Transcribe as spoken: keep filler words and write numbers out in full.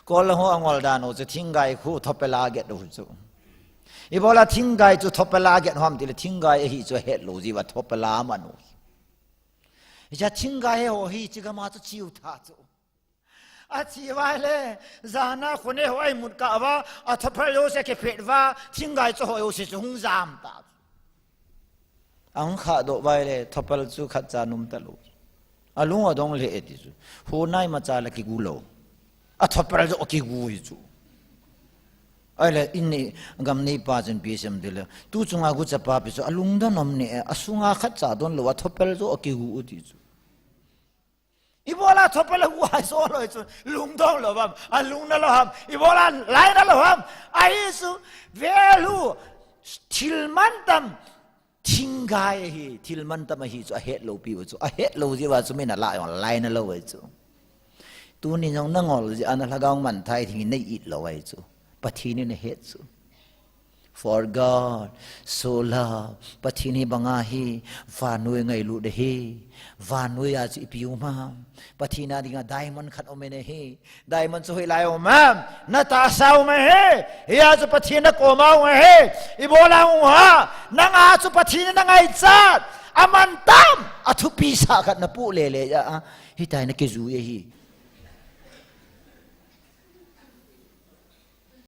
Kol ho angol dan u chu thinggai khu thopela get u chu. Ibola thinggai chu thopela get ham tile thinggai ahi chu ahet lou jiuva thopela man u. Hiche thinggai ho hi chigama chu chiu tha chu. Achi uva le, jana khone ho aimut kah uva, athopel jouse akiphet uva, thinggai chu ho jouse chu hung jam ta. Ahung khahdoh uva le, thopel chu khatcha nom talou. Alung adong lheh e ti chu. Hunai macha le kigu lou. Athopel joh akigu hi chu. Ahile, in nei, gam neipa chun ipi asei em tile, tu chunga guchapa pi chu, alungdon um ne, asunga khatcha don lou, athopel joh akigu u ti chu. Ibola thopel agu hai so lou chu, lungdong lou ham, alung na lou ham, ibola lai na lou ham, ahi chu, value, thil mantam, thinggai ahi, thil mantam ahi chu, ahet lou piu chu, ahet lou jiuva chu, min ala jong lai na lou ahi chu. Tuni jong nangol jeh a na lhagao manthah thei nei it lou ahi chu. Pathen in ahet chu. For God so loved, Pathen hi banga hi, vannoi ngailut ahi, vannoi a chu ipi um ham. Pathen a dinga diamond khat um in ahi, diamond chu hoilai um ham, na tahsa um ahi, hia chu Pathen na koma um ahi, ibola um ham, nanga chu Pathen in na ngaichat, amantam, athupi sah khat na poh lele a, hitia na kijui ahi.